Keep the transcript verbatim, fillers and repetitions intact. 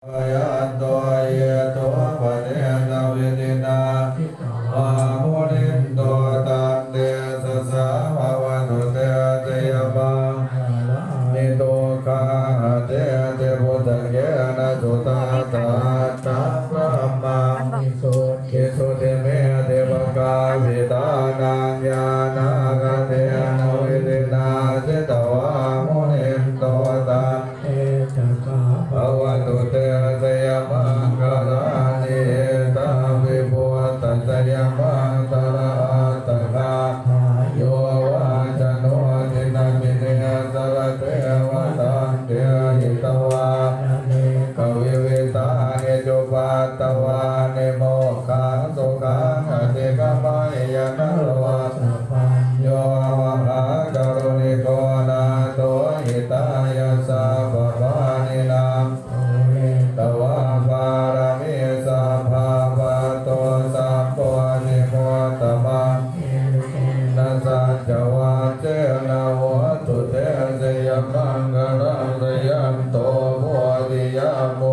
Bhāvanābhiññānaṃ iddhūpadesavidhinā jitavā munindo tantejasā bhavatu te jayamaṅgalāni. Duggāhadiṭṭhibhujagena sudaṭṭhahatthaṃ brahmaṃ visuddhijutimiddhibakābhidhānaṃ ñāṇāgadena vidhinā jitavā munindo tantejasā bhavatu te jayamaṅgalāni. Etāpi buddhajayamaṅgalaaṭṭhagāthā yo vācano dinadine sarate matandī hitvānane kavividhāni cupaddavāni mokkhaṃ sukhaṃ adhigameyya naro sapañño. Mahākāruṇiko nātho hitāya sabbapāṇinaṃ pūretvā pāramī sabbā patto sambodhimuttamaṃ etena saccavajjena hotu te jayamaṅgalaṃ. Jayanto bodhiyā mū